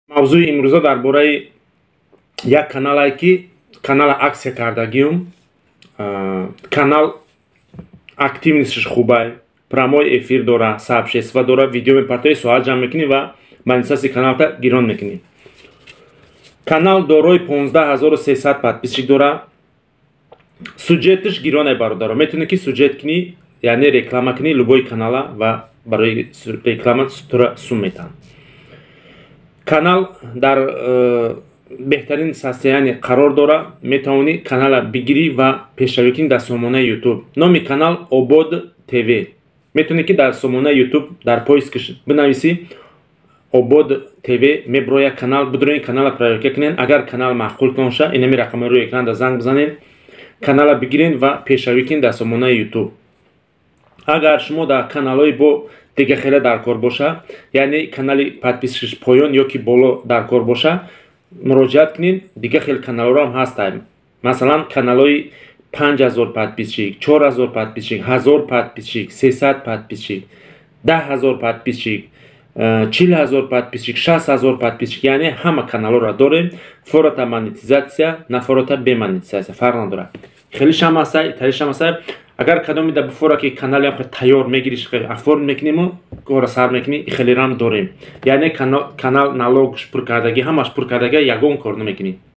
Мавзӯи имрӯза дар бораи як каналае, ки канала акция кардагиюм. Канал активность ш хубай, прямой эфир дора, сообщество дора, видео мепартои, соат ҷамъ мекунӣ ва монетизатсияи каналта гирон мекунӣ. Канал дорои 15 300 подписчик дора. Сюжетиш гиронай, бародаро. Метавонӣ, ки сюжет кунӣ, яъне реклама кунӣ любой канала, ва барои реклама тура сум метаҳанд. Канал дар беҳтарин состояние қарор дора. Метавонӣ канала бигирӣ ва пешравӣ кунӣ дар сомонаи Ютуб. Номи канал Обод ТВ. Метавонӣ, ки дар сомонаи Ютуб дар поиск ш бинависӣ Обод ТВ, меброя канал. Бидроин, канала проверка кунед. Агар канал маъқул боша, инами рақамҳои рӯи экран да занг бизанед, канала бигиред ва пешравӣ кунед дар сомонаи Ютуб. Агар шумо дар каналҳои бо дига хеле дар кор боша, яъне канали подписчик ш поён ё ки боло дар кор боша, муроҷиат кунед. Дига хел каналҳоро ҳам ҳастанд, масалан, каналҳои 5000 подписчик, 4000 подписчик, 1000 подписчик, 300 подписчик, 10 000 подписчик, 40 000 подписчик, 60 000 подписчик, яъне ҳама каналҳоро дорем. Фората монетизатсия, нафорота бе монетизатсия, фарқ надорад. Хелишам ҳастай, итаришам ҳастай. Агар кадоме да буфора, ки каналиам тайёр мегириш, оформ мекуниму кора сар мекунӣ, хелерам дорем. Яъне канал налог ш пур кардагӣ, ҳамаш пур кардагӣ, ягон кор намекунӣ.